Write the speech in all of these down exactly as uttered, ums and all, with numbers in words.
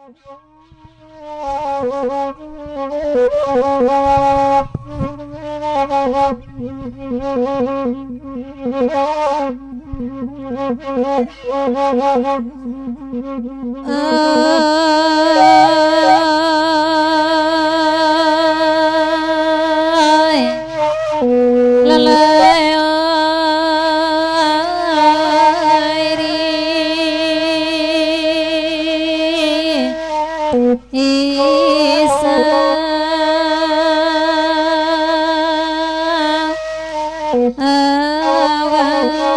Ai, lalai, ai, ri, isa, awan, ai.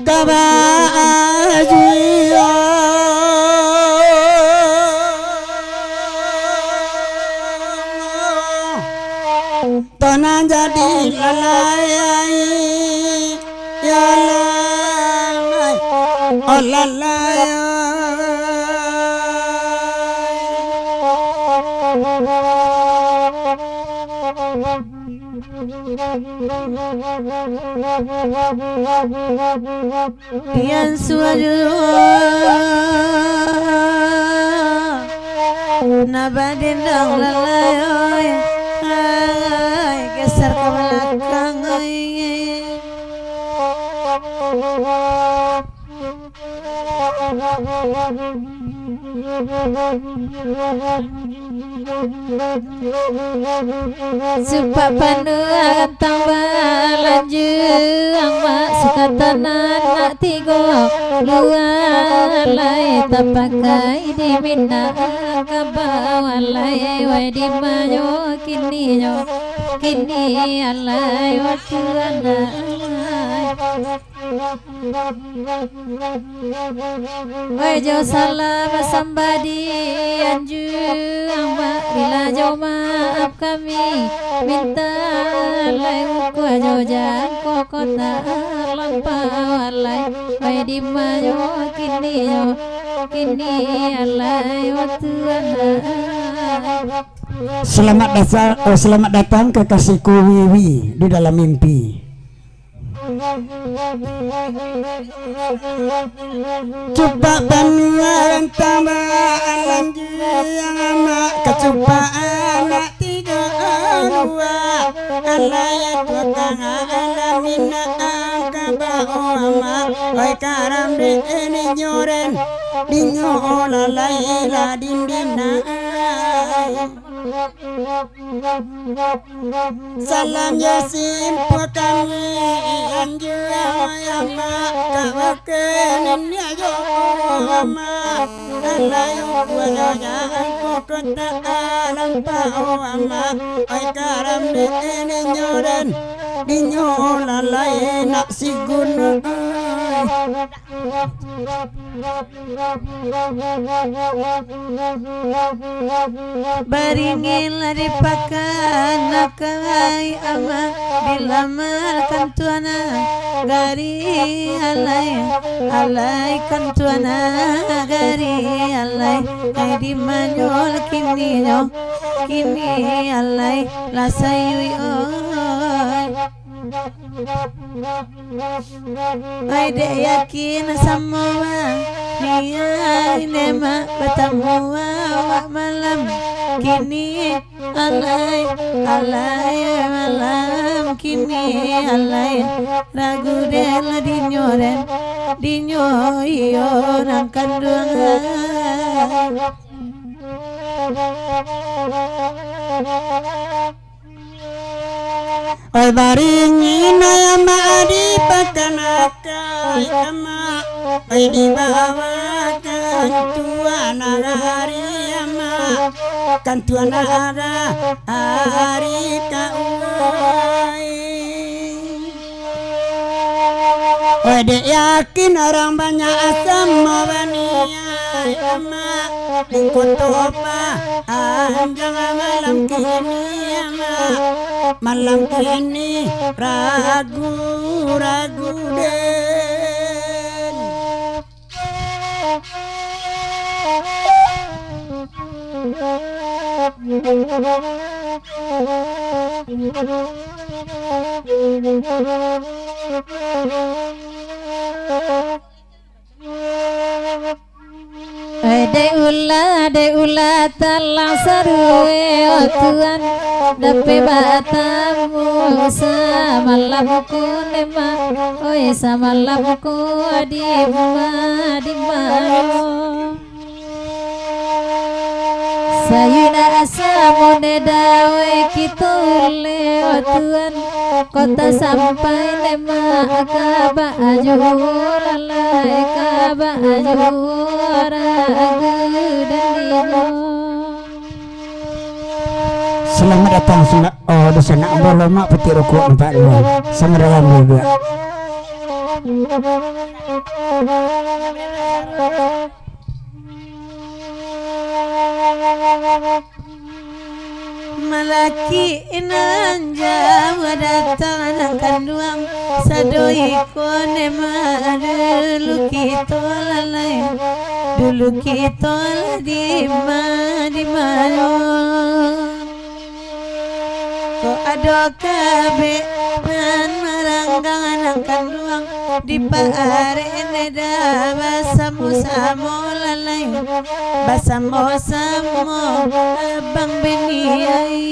Kaba aji, tanang jadi lalai, ya lalai, oh lalai. Pian suajo na badendang lalai, oi. Ai, geser ka balakang, oi. Supak panuah rantang balanjuang, mak sukatan anak tigo lua lai, tapakai di Minangkabau lai, wai di mayo kininyo, kini alai waktu anak. Wai jo salam sambah di anjuang, mak rila jo maaf kami minta lai, ukua jo jangko kota lampau alai, wai di mayo kininyo, kini alai waktu anak. Selamat datang, oh, selamat datang kekasihku Wiwi di dalam mimpi. Cupak panuah rantang balanjuang, mak kacupak anak tigo lua, alai tukang anak Minangkabau, mak, oi, karambek ninyo den, dinyo lalai lah dindin, ai. Salam Yasin puak kami anjuang, mak, ka bakeh niniak jo mamak. Alai ukua jo jangko kota lampau, mak, oi, karambek ninyo den, dinyo lalai nak sigun, ai. Baringin lah di pakan, akai amak, dilamar kantuana gari alai, alai kantuana gari alai, ai di manyol kininyo, kini alai lah sayui, oi. Ai dek yakin samo baniai, dek mak batamu awak malam kini, alai, alai, malam kini, alai, ragu den lah dinyo den, dinyo iyo nan kanduang. Oi, baringin amak di pakan akai amak, oi, dibawa kantuana gari amak, kantuana gari ka uwai. Oi, dek yakin urang banyak samo baniai amak, di koto Paanjang malam kini amak, malam kini ragu-ragu den. Eh, dek ulah, dek ulah talang sarue, oh Tuan, dapek batamu samalam ko ne ma, oi, samalam ko di ma, di ma. Sayuina asa mone dawai kito uleh, oh Tuan, kota sampai ne ma ka baju lalai, ka baju ragu dan dinyo. Selamat datang, sema-, oh, di sana ambo lomak peti rokok nampak dulu. Sama dalam juga. Malaki nan jauah datang anak kanduang, sado iko ne ma dulu kito lalai, dulu kito lah di ma, di ma lo. Kok ado kabek nan maranggang anak kanduang, dipaarek ne dah basamo-samo lalai, basamo-samo abang bini ai.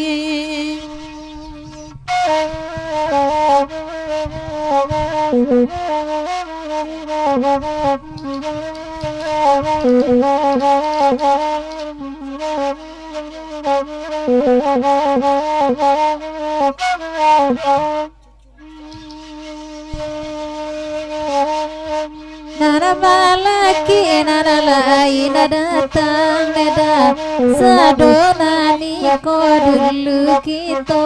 Nan malaki nan lain datang, dah sado nan iko dulu kito.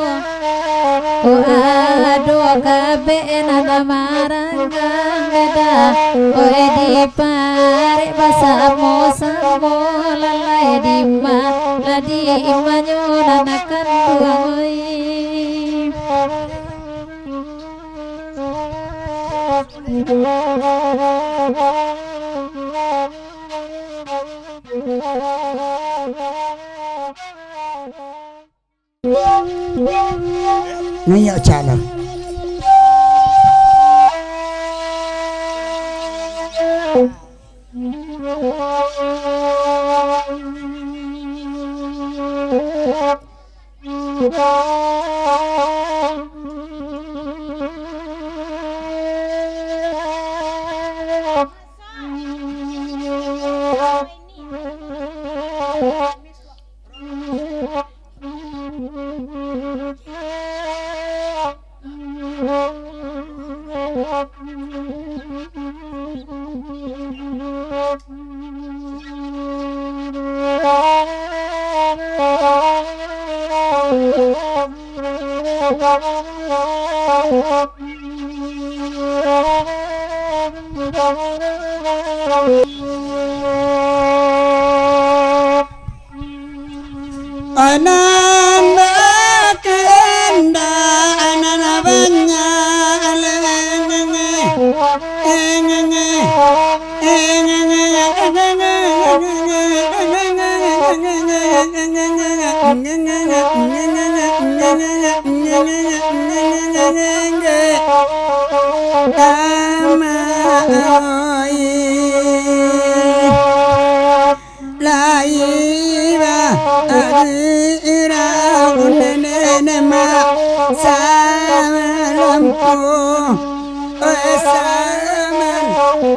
Oh, ado kabek nan maranggang, dah, oh, diparek basamo-samo lalai, di ma, lah di manyo nan akan tuai. Naiak cak lah. Ananda kehendak, ananda banyak lengenge, engenge, engenge, Lai ba adi irau nene nema samalamku, oi samalamku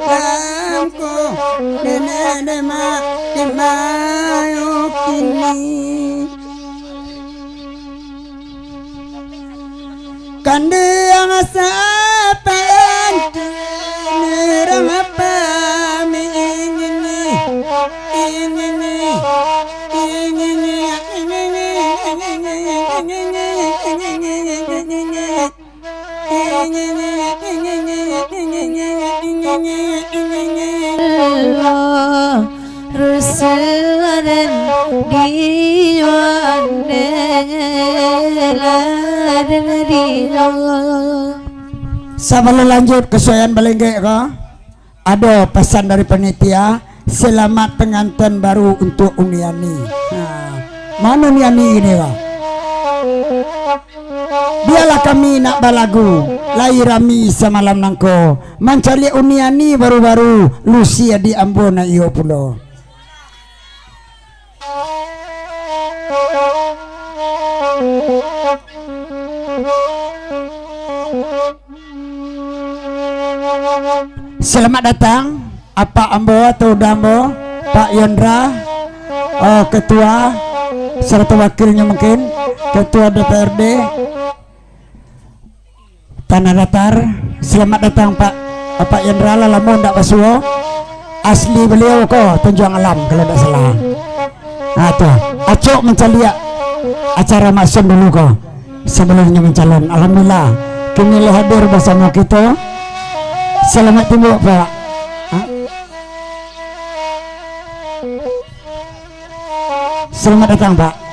nene nema di mayo kini. Kanduang sapan nirang pami ingini, ingini, ingini, Sabalun lanjut kasuaian balenggek ko, ado pasan dari panitia, selamat pengantin baru untuk Uni Ani. Nah, mano Uni Ani ini ko? Lagu lai rami samalam nangko, mancaliak uni ani baru-baru, Lucy adik ambo nak iyo pulo. Selamat datang, apak ambo atau uda ambo, Pak Yondra, eh, ketua, serta wakilnya mungkin, ketua D P R D. Tanah Datar, selamat datang, Pak, Pak Yendra, lah lamo ndak basuo. Asli beliau ko Tanjuang Alam, kalau ndak salah. Ha, tu. Acok mancaliak acara maksud dulu ko. Sebelumnya mencalon. Alhamdulillah, kini lah hadir bersama kita. Selamat timbuk, Pak. Ha? Selamat datang, Pak.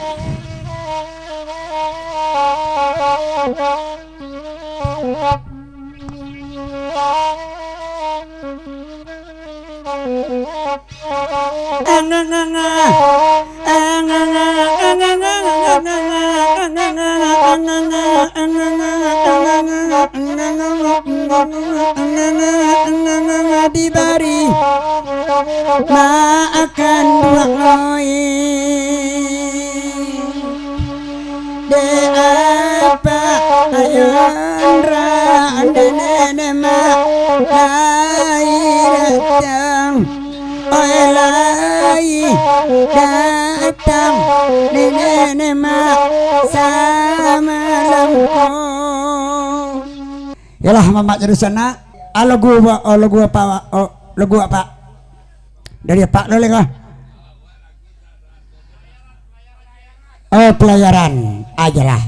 Dibari makan buah loi. Dek apak ayah ndak, dek nenek mak lai datang. Oi, lai datang, dek nenek mak samalam ko. Yalah, mamak jadi sanak. Ah, lagu apa, oh, lagu apa, oh, lagu apa? Dari apak lo lengah. Oh, pelayaran ajalah.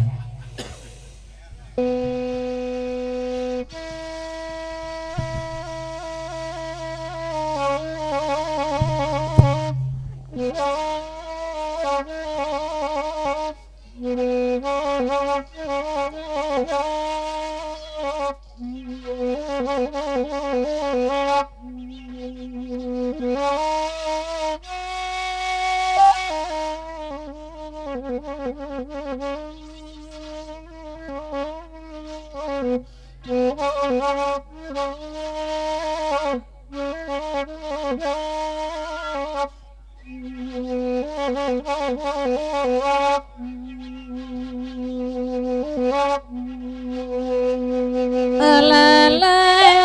Alalai,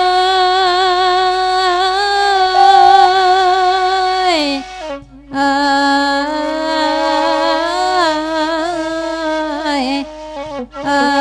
ai, ai, ai.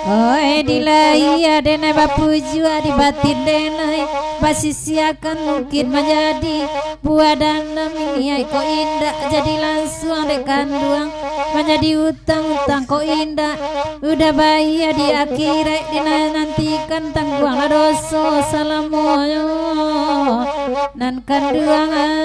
Oi, di lahia denai bapujuak, di batin denai basisiakan, mungkin manjadi buah danam. Niaik ko indak jadi lansuang dek kanduang, manjadi utang-utang ko indak, udah bayia di akhirat, dinantikan tangguanglah doso salamonyo. Nan kanduang ai.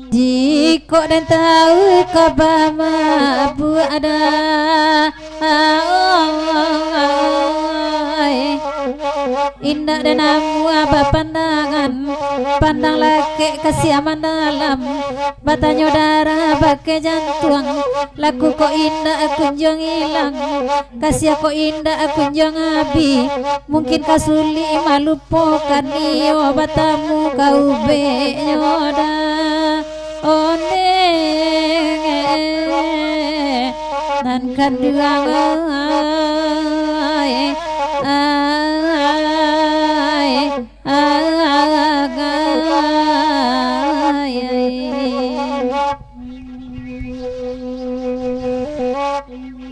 Jikok den tahu kaba mabuak da, ai, indak den amuah bapandangan, pandang lakek kasiah mandalam, batanyo darah bakeh jantuang, laku kok indak kunjuang ilang. Kasiah kok indak kunjuang abih, mungkin ka sulik malupokan iyo, batamu ka ubeknyo da. Ondeh, nan kanduang ai, ai.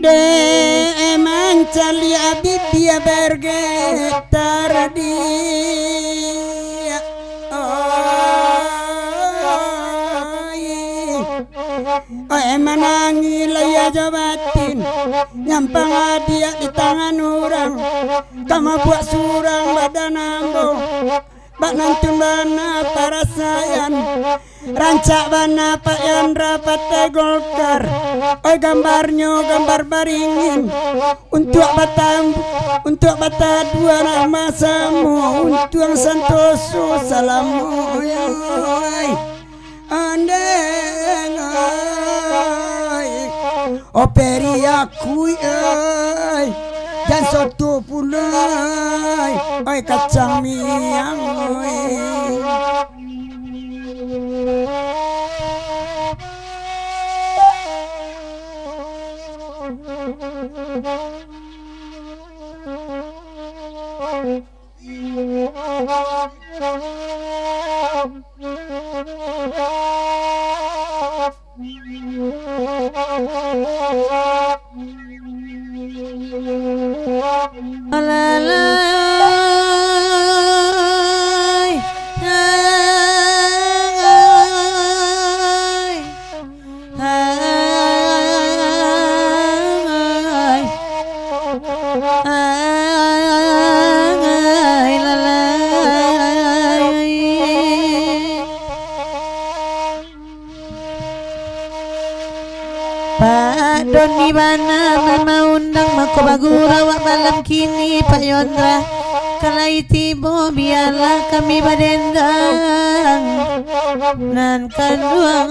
Dek mancaliak bibia bergetar di, oi. Oi, manangih lahia jo batin, nyampang adiak di tangan urang, ka mabuak surang badan ambo. Bak nantun bana parasaian, rancak bana Pak Yandra Partai Golkar. Oi, gambarnyo gambar baringin, untuak batam-, untuak batadualah basamo, untuang santoso salamo, oi. Andeng ai, o peri aku ai, jan soto pulo ai, oi kacang miang ai. Alalai, alalai. Hai, hai, lalai. Pak Doni bana nan maundang, mako bagurau awak malam kini, Pak Yondra. Ka lai tibo, bialah kami badendang nan kanduang.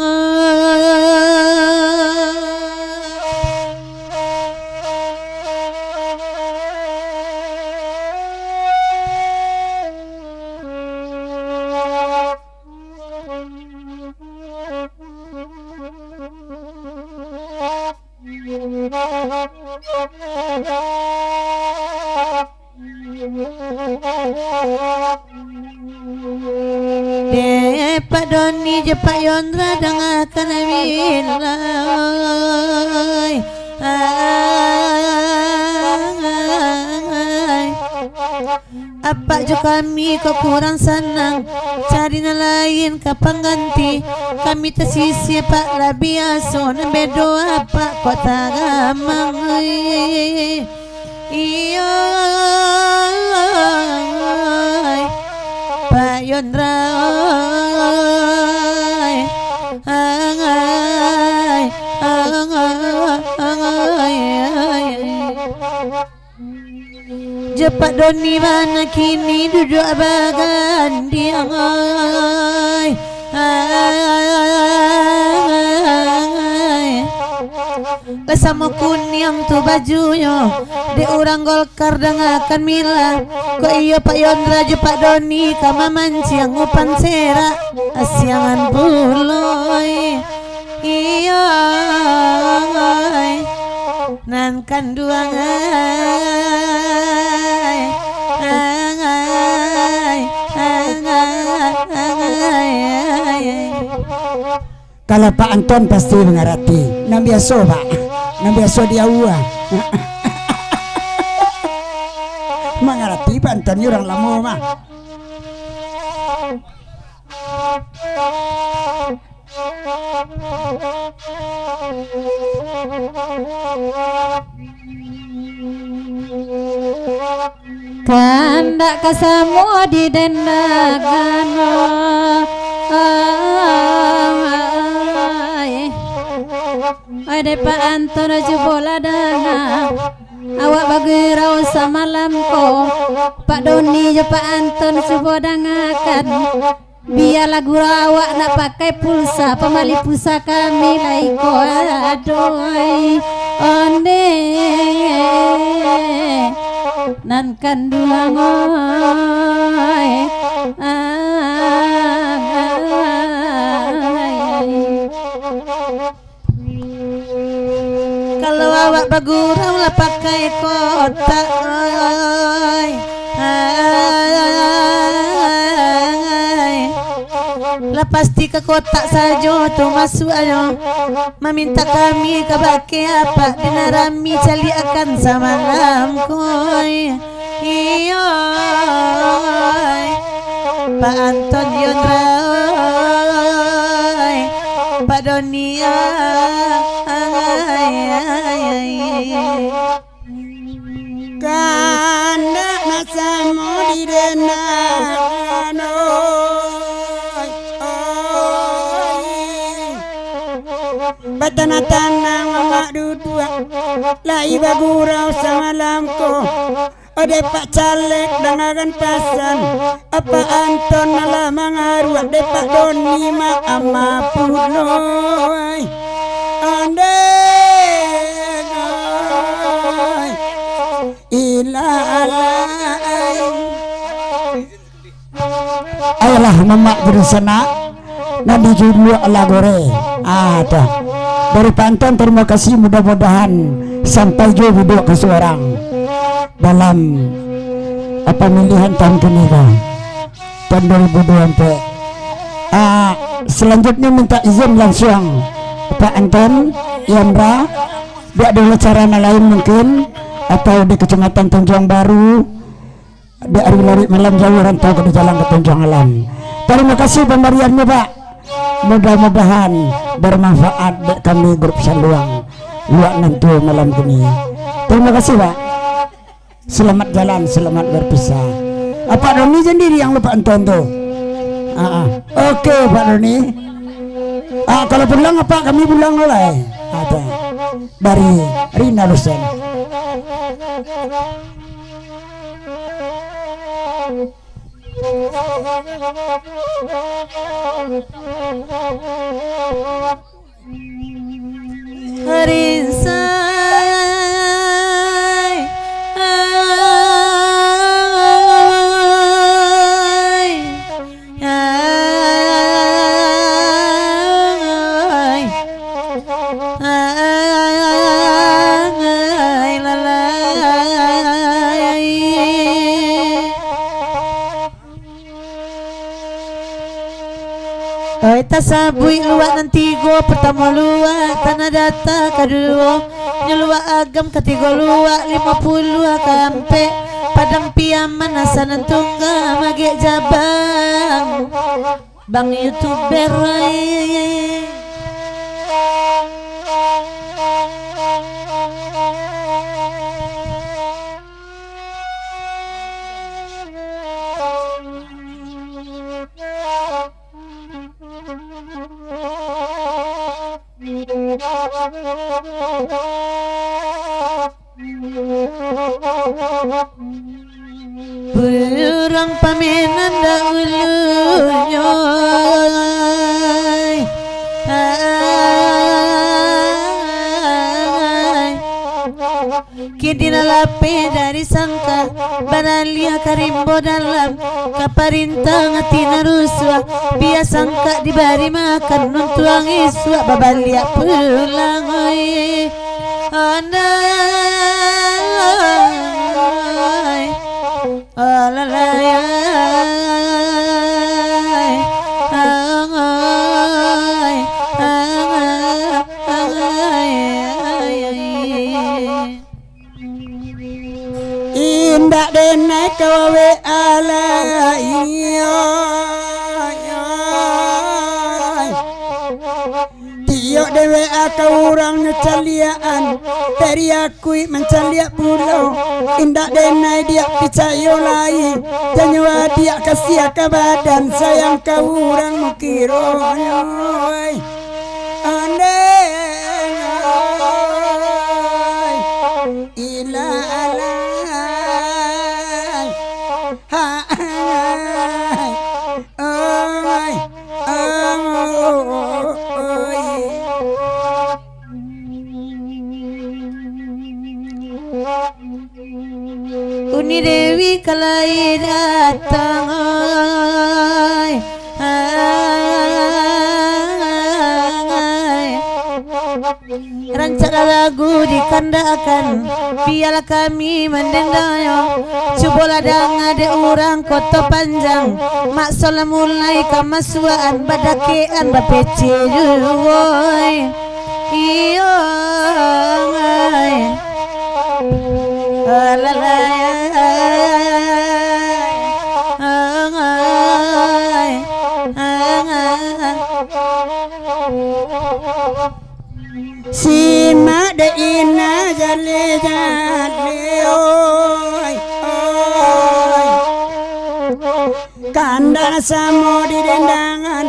Dek Pak Doni jo Pak Yondra, dangakan lai. Ai. Apak jo kami ko kurang sanang, cari nan lain ka pangganti. Kami tasisia, Pak, lah biaso nan bedo, apak ko tagamang. Iyo, Pak Yondra, ai, angai, angai, angai. Jo Pak Doni bana kini duduak bagandiang, ai. Lah samo kuniang tu bajunyo, dek urang Golkar, dangakan mila. Kok iyo Pak Yondra jo Pak Doni ka mamanciang upan serak, asiangan pulo, ai. Iyo, ai, nan kanduang, ai, angai, angai, angai. Kalau Pak Anton pasti mangarati. Nan biaso, Pak. Nan biaso di aua. Mangarati Pak Anton ni urang lamo, mah. Kandak ka samo didendakan, ai. Oi, dek Pak Anton, cubolah danga. Awak bagurau samalam ko, Pak Doni jo Pak Anton, cubo dangakan. Bialah gurau awak nak pakai pulsa, pamali pulsa kami lai ko, aduh, ai, ondeh, nan kanduang, oi, ai. Kalau awak bagurau lah pakai kotak, oi. Ai. Lah pasti ka kotak sajo tu masuaknyo. Mamintak kami kabake apak, di nan rami caliakan samalam ko, oi. Iyo, oi. Pak Anton Yondra, oi. Doni, ai. Kandak nak samo di denai, oi, oi. Batanah-tanah mamak duduak, lai bagurau samalam ko. Ode Pak Caleg, dangakan pasan, Apak Anton alah mangaruak, dek Pak Doni ma-, ama pulo, ai. Andeng, ai. Ilah, alah, ai. Ayolah, mamak dunsanak, nan dijuluak Lagore. Ah, tu. Dari Pak Anton, tarimo kasih, mudah-mudahan sampai juo buduak ka surang dalam, ah, pamilihan tahun kini ko, tahun dua ribu dua puluh empat. Ah, salanjutnyo minta izin lansuang Pak Anton, Yandra, biak di acara nan lain mungkin, atau di Kecamatan Tanjuang Baru, di ari laruik malam jauah rantau ka dijalan ka Tanjuang Alam. Tarimo kasih pambariannyo, Pak. Mudah-mudahan bermanfaat dek kami grup Saluang Luak Nan Tuo malam kini. Tarimo kasih, Pak. Selamat jalan, selamat berpisah. Ah, Pak Doni sandiri nan lupo Anton tu. Ah, ah. Oke, Pak Doni. Ah, kalau pulang, Apak, kami pulang dulu lah, eh. Ah, tu. Dari Rina Hussein. Rinsai, ai, ai, ai, lalai. Oi, tasabuik luak nan tigo, partamo luak Tanah Data, kaduo nyo luak Agam, katigo luak Limo Puluah, kaampek Padang Piaman, asa nan tungga Magek Jabang. Bang YouTuber, ai. Urang pamenan daulunyo, ai. Kini lah lapeh dari sangka, baraliah ka rimbo dalam, ka parintah ati nan rusuah, bia sangka dibari makan, untuang isuak babaliak pulang, oi. Andai, alalai, ai, ai, ai. Indak denai ka W A lai. Tiok dewek aka urang nyo caliakan, tariak kuik mancaliak pulo. Indak denai diak picayo lai, janyo adiak kasiah ka badan, sayang ka urang mukiro. Andai, ilah, alai, ha, ai, oi, oi. Uni Dewi ka lai datang, ai, ai. Rancaklah lagu dikandakkan, bialah kami mandendangyo. Cubolah danga dek urang Koto Panjang, maksolah mulai kamasuakan, badakekan, bapeceh juo, oi. Iyo, ai. Alalai, ai, ai, ai. Simak dek ina jale-jale, oi, oi. Kandak samo di dendangan,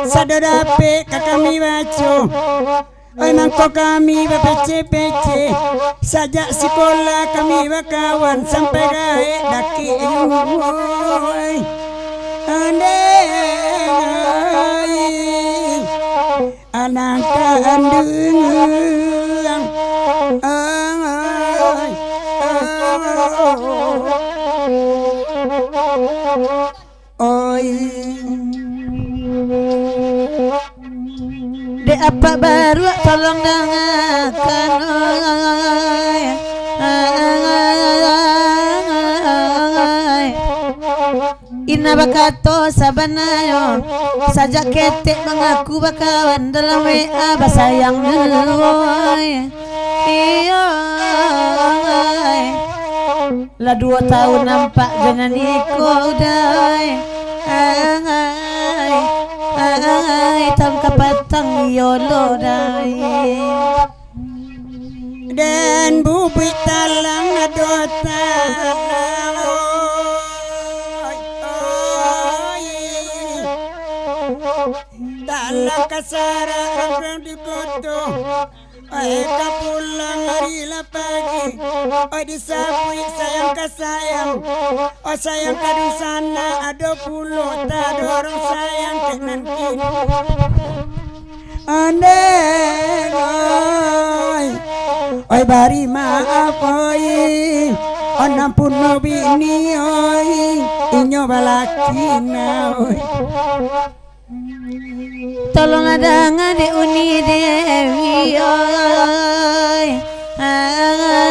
sado dapek ka kami baco. Oi, mangko kami bapece-pece, sajak sikola kami bakawan, sampai gaek dakek, oi. Andai, anak kanduang, ai, ai. Oi. Dek apak baruak, tolong dangakan, oi. Ina bakato sabananyo, sajak ketek mangaku bakawan, dalam W A basayang dulu, oi. Iyo, oi. Lah duo taun nampak jo nan iko, dai. Angai, angai, taun kapatang iyo lo, dai. Den bubuik talang ado talang, oi, oi. Talang kasarak rang-rang di koto. Oi, ka pulang ari lah pagi. Oi, disabuik sayang ka sayang. Oi, sayang ka dunsanak ado pulo, tadorong sayang ka nan kini. Andai, oi. Oi, bari maaf, oi. Oi, nampuno bini, oi. Inyo balaki nah, oi. Tolonglah danga dek Uni Dewi, oi. Angai.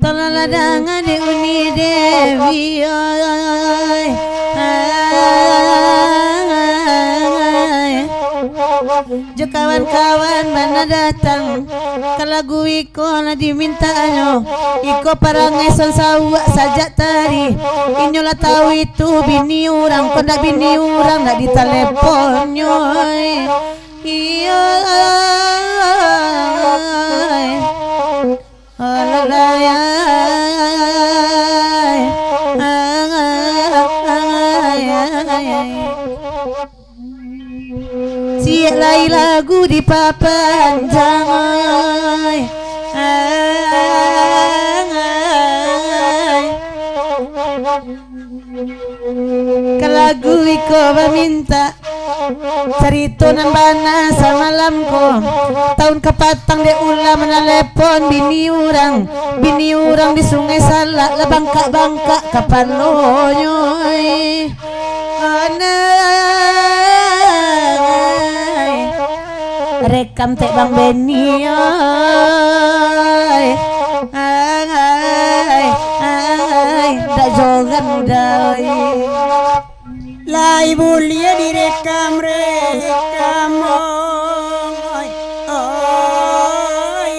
Tolonglah danga dek Uni Dewi, oi. Ai. Jo kawan-kawan bana datang, ka lagu iko lah dimintaknyo. Iko parangai sansauak sajak tadi. Inyo lah tahu itu bini urang, kok ndak bini urang ndak ditaleponnyo, oi. Iyo, oi. Alalai, ai, ai, ai. Ciek lai lagu dipapanjang, ai, ai, ai. Ka lagu iko bamintak, carito nan bana samalam ko. Taun kapatang dek ulah manalepon bini urang. Bini urang di Sungai Salak lah bangkak-bangkak kapalonyo, ai. Anai. Rekam tek Bang Beni, ai. Ai, ai, dak jogan udah, ai. Lai buliah direkam-rekam, oi, oi.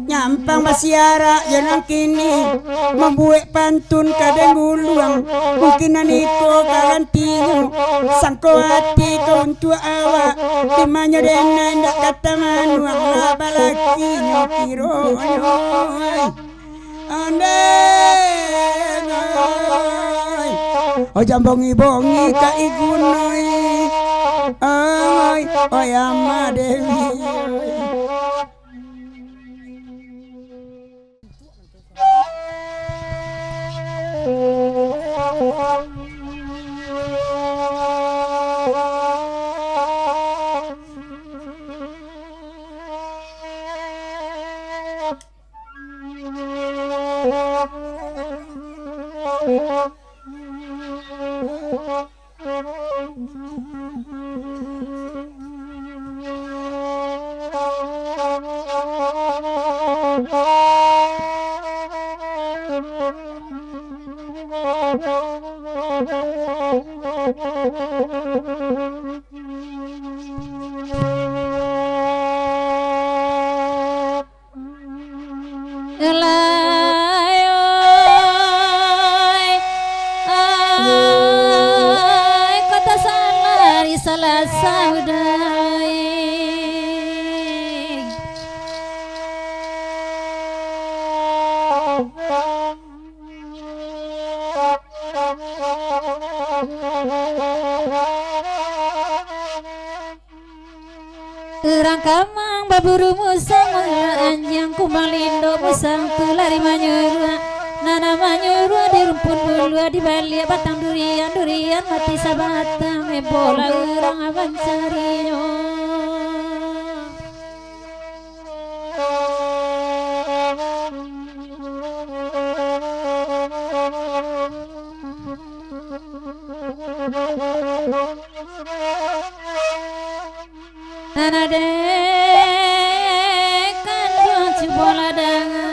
Nyampang basiarak jo nan kini, mambuek pantun ka den guluang. Mungkin nan iko garantinyo, sangko ati ka untuak awak. Dimanyo den nan dak ka tamanuang, lah balakinyo kironyo, oi. Andai, oi. Oi, jan bongi-bongi ka igunoi. Oi, oi, Ama Dewi. Lai, oi, ai, kota salari salasah udai. Urang kamang baburu musang, ulah anjiang kumbang lindo musang tu lari manyuruak, nan manyuruak di rumpun buluak, di baliak batang durian, durian mati sabatang, eh, bola urang mancarinyo. Nan ade kanduang cubo lah danga.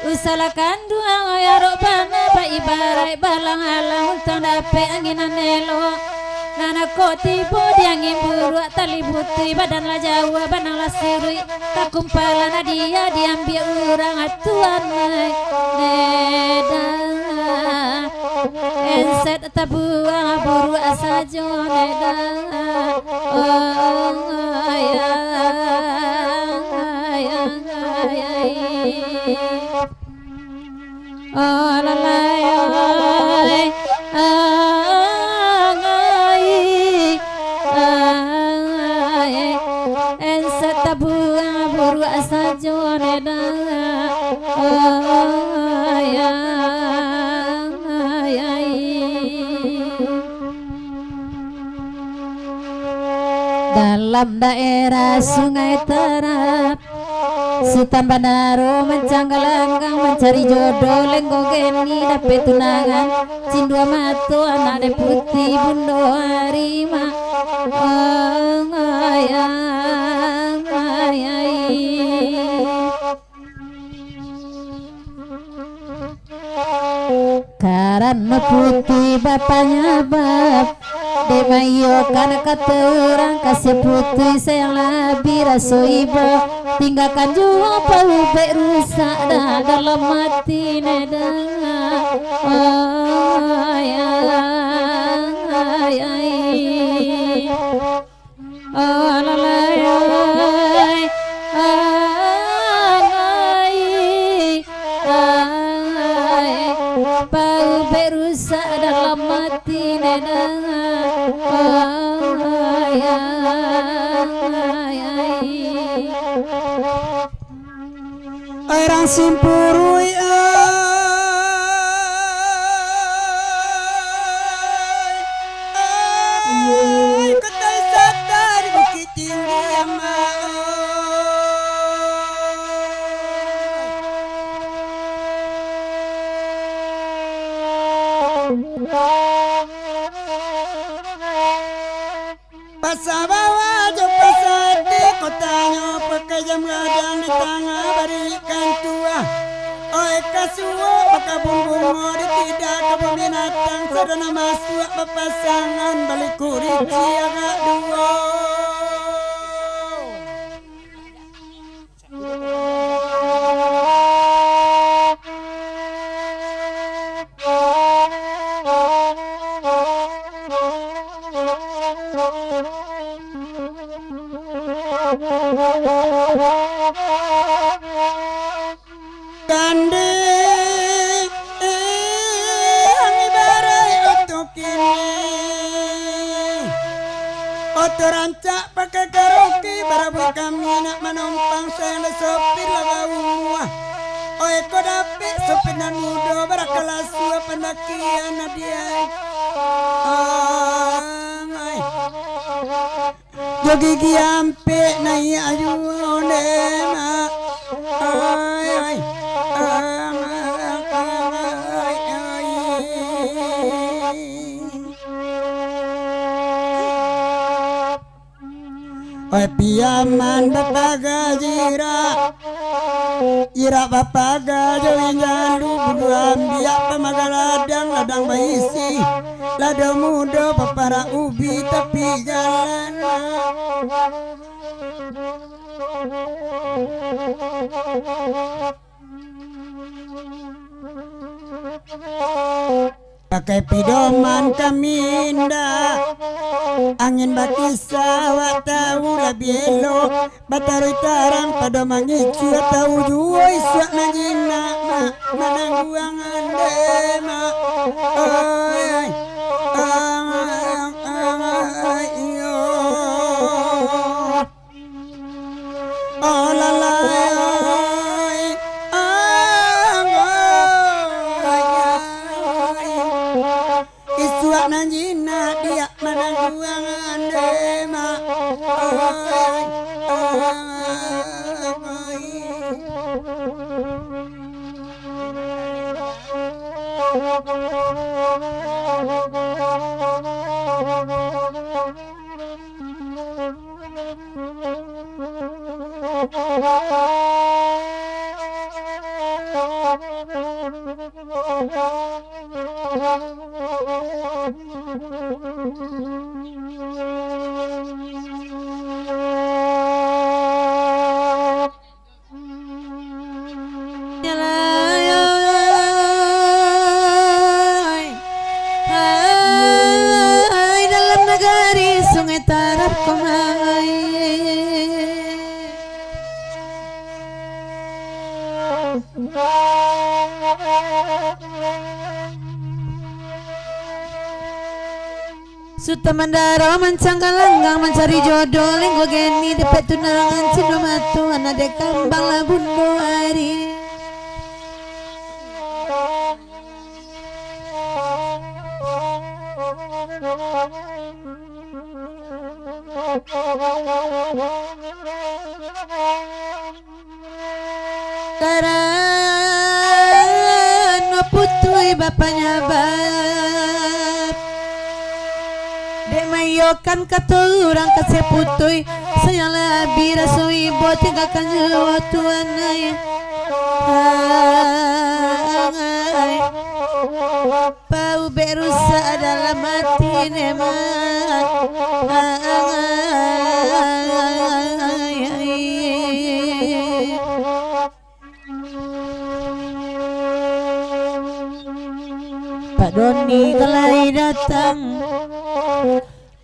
Usahlah kanduang, oi, arok bana, baibaraik balang-alang, untuang dapek angin nan elok. Nan kok tibo di angin buruak, tali butuih, badan lah jauah, banang lah siruik, takumpalan hadiah diambiak urang tuan, ai, neda. Enset tabuang buruak sajo, neda. Oh, ayang, ayang, ayang. Alalai, ai, angai, ai, ensa tabuang buruak sajo neda, ai, ai, ai. Dalam daerah Sungai Terap, Sutan Bandaro mancanggalanggang mancari jodoh, Lenggo Geni dapek tunangan, Cindua Mato anak Deputi Bundo Arima. Ang, ayang, ayai. Karano puti bapanyabab, dek maiyokan kato urang, kasiah puti sayang labiah raso ibo. Tinggakan juo paubek rusak dah dalam ati ne dah. Ayang, ayai. Alalai, ai, ai, ai, paubek rusak dalam ati ne dah. Ai, ai, ai. Urang Simpuruik, ai, ai, Koto Wisata di Bukittinggi, Amak, ai. Pasa Bawah jo Pasa Ati, kotanyo pakai jam gadang di tangah barikan tuah. Oi kasuo bakabun bungo, di tidak kabun binatang, sadonyo masuak bapasangan, baliku ricik agak duo. Kandiang ibaraik oto kini, oto rancak pakai karoki, barabuik kami nak manumpang, sayang dek sopir lah baumua. Oi ko dapik sopir nan mudo, barakala suah pandakian adiak. Ang, ai. Jo gigi ampek naiak juo ne, Mak. Ai, ai. Ang, ai, ai. Oi Piaman bapaga jirak, jirak bapaga jo injalu, bulu ambiak pamaga ladang, ladang baisi. Lado mudo paparak ubi tapi jalan. Pakai pidoman kami indak. Angin bakisa awak tahu labiah elok. Bataruih tarang pado mangicuah, tahu juo isuak nan jinak, Mak, manangguang ande, Mak. Oi, oi, oi, oi, iyo. Oh, lalai, oi, oi. Isuak nan jinak diak manangguang ande, Mak. Oi, oi. Hai, dalam nagari Sungai Tarab ko mai. Sutan Mandaro mancanggalanggang mancari jodoh, lenggo geni dapek tunangan, cindua mato anak dek kambang lah bundo ari. Karano putuih bapanyabab, dek maiyokan kato urang kasek putuih, sayanglah abih raso ibo tinggakan juo tuan ai. Ai. Paubek rusak dalam ati ne, Mak. Pak Doni ka lai datang.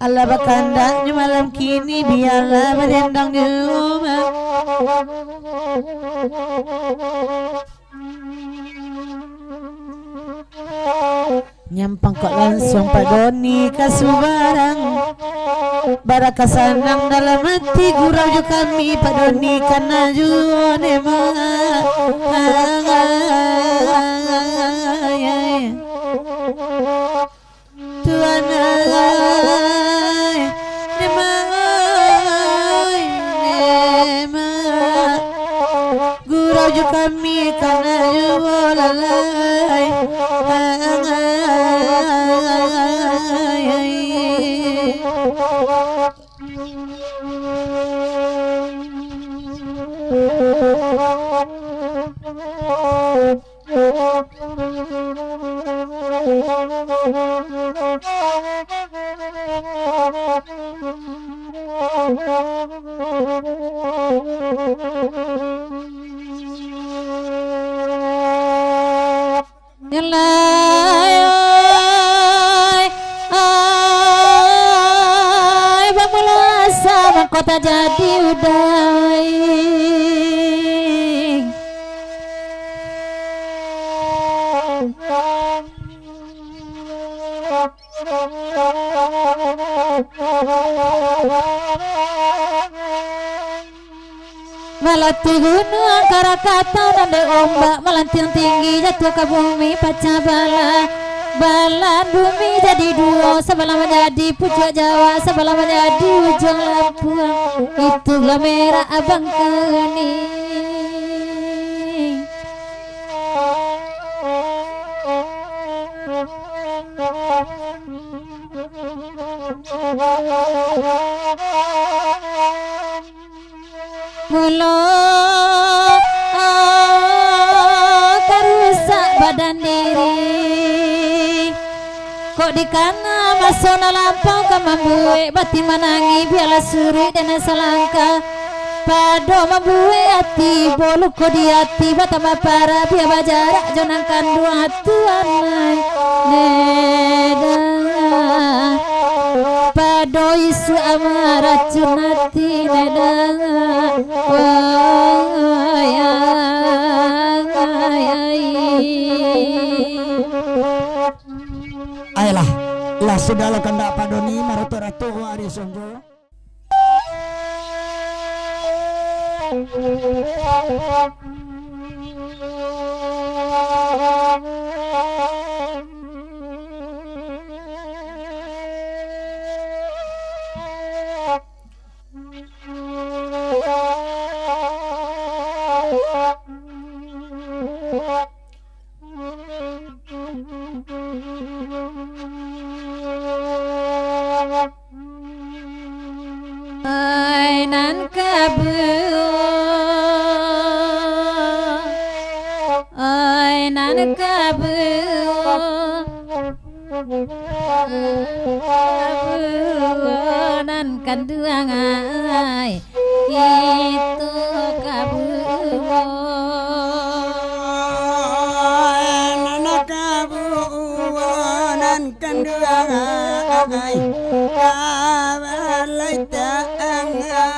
Alah bakandaknyo malam kini, bialah badendang juo, Mak. Nyampang kok lansuang Pak Doni ka subarang. Bara ka sanang dalam ati gurau jo kami, Pak Doni kana juo ne, Mak. Tuan ai, Mak ai, Mak. Gurau jo kami kana juo lalai. Nyelai, ai, ai, bamulo asa mangko tajadi udai. Malatuih gunuang karakatan, andek ombak malantiang tinggi, jatuah ka bumi pacah balah. Balahan bumi jadi duo, sabalah manjadi pucuak Jawa, sabalah manjadi ujuang Lampuang. Itulah merah abang kuning. Mulo, ah, karusak badan diri. Kok Dikana maso nan lampau ka mambuek batin manangih, bialah suruik den nan salangkah. Pado mambuek ati, boluko di ati, batambah parak, bia bajarak jo nan kanduang ati anai. Neda, pado isuak amaracun ati, neda. Wayang, wayang. Ayolah, lah sudah lo kandak pado ni, maratok-ratok wak ari sonjo. Ai nan kabuo, ai nan kabuo, kabuo nan kanduang ai, kito kabuo. Nan kabuo nan kanduang ai, ka balai tangah.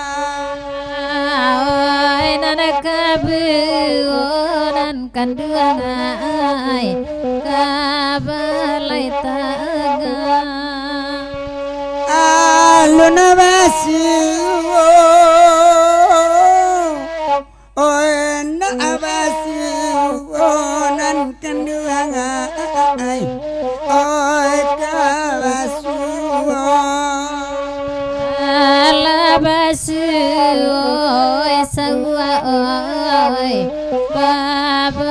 Oi, nan kabuo nan kanduang ai, ka balai tangah. Alun basuo, oi, nak basuo nan kanduang ai, oi, ka basuo. Alah basuo, oi, sauak, oi, babaolengan.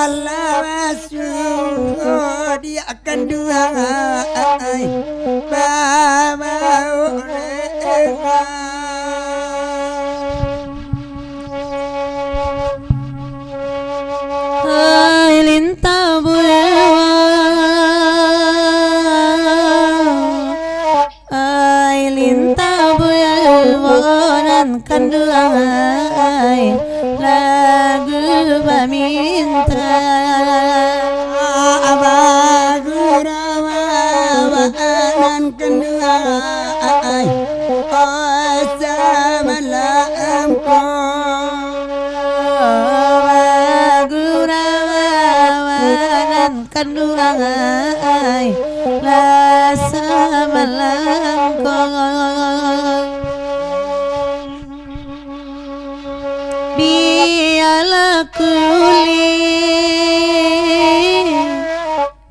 Alah basuo, diak kanduang ai, babaolengan. Ai lintah bulan, ai lintah bulan, nan kanduang ai, lagu baminta. Abah gurau nan kanduang ai, oi, samalam ko. Abah gurau nan kanduang ai, lah samalam ko. Bialah kulik,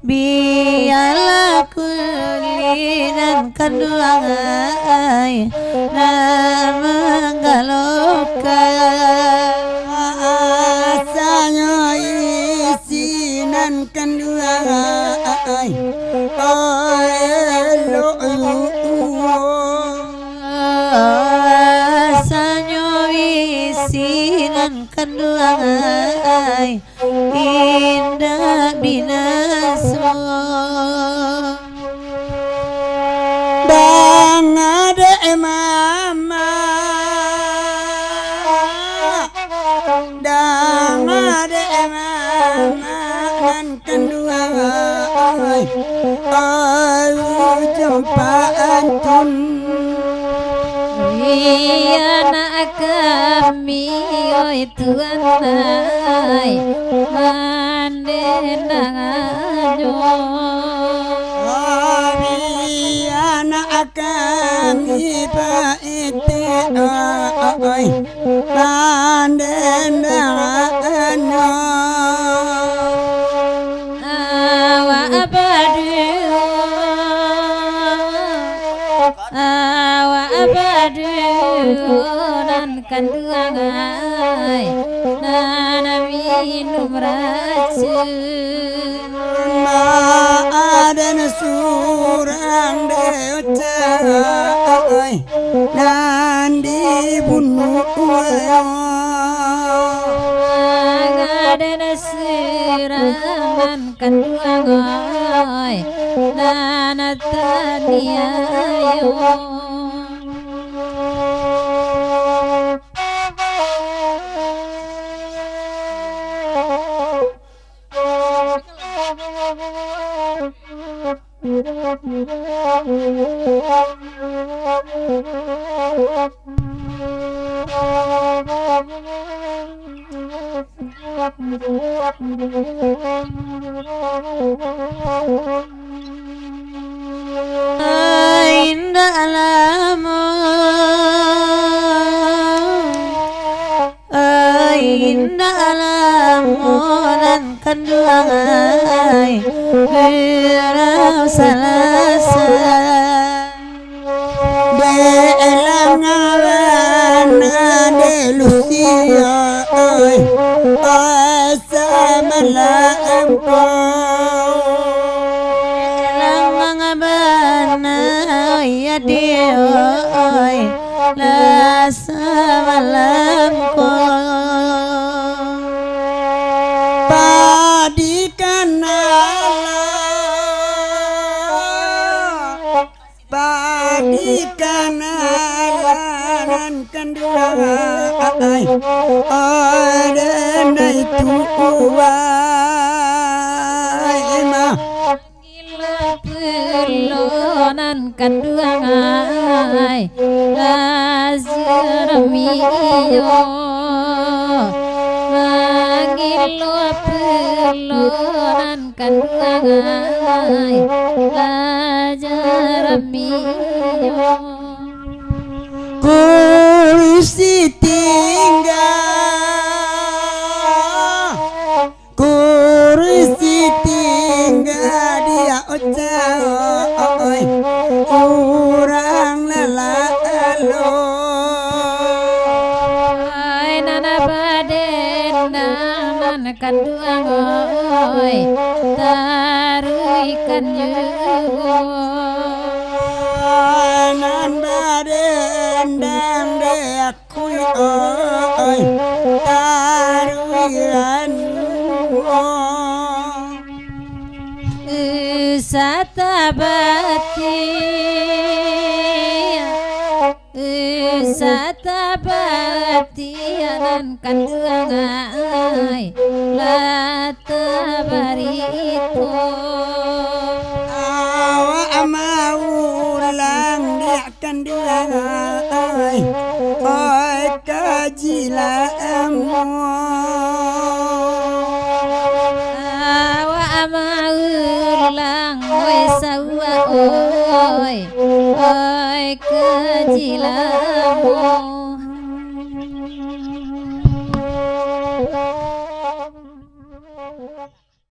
bialah kulik nan kanduang ai, nan manggalokan. Asanyo isi nan kanduang ai, oi, elok juo. Asanyo isi nan kanduang ai, indak binaso. Dang dek mamak, dang dek mamak nan kanduang ai, ujung pantun. Oi anak kami, oi Tuan ai, mandendangannyo. Oi anak kami, Pak Iti, oi, mandendangannyo. Awak baduo, awak baduo nan kanduang ai, nan minum racun. Aden surang dek cai, nan dibunuah. Aden Nan kanduang ai, nan taniayo. Ai, indak lamo, ai, indak lamo nan kanduang ai, berau salasa. Dek elang abana dek Lucia, oi, oi, samalam ko. Elang abana, oi, adio, oi, lah samalam ko. Padi kanala, padi kanala nan kanduang ai, aden ai tuai mah. Gilo pulo nan kanduang ai, lah Jeremio. Gilo pulo nan kanduang ai, lah Jeremio. Kurisi tingga, kurisi tingga dia ocak, oi, urang lalalo. Ai, nan badendang nan kanduang, oi, taruihkan juo. Nan badendang dek aku, oi, taruihkan juo. Satabati, satabati nan kanduang ai, lah tabarito. Awak maulang dek kanduang ai, oi, kaji lamo. Awak maulang, oi, sauak, oi, oi, kaji lamo.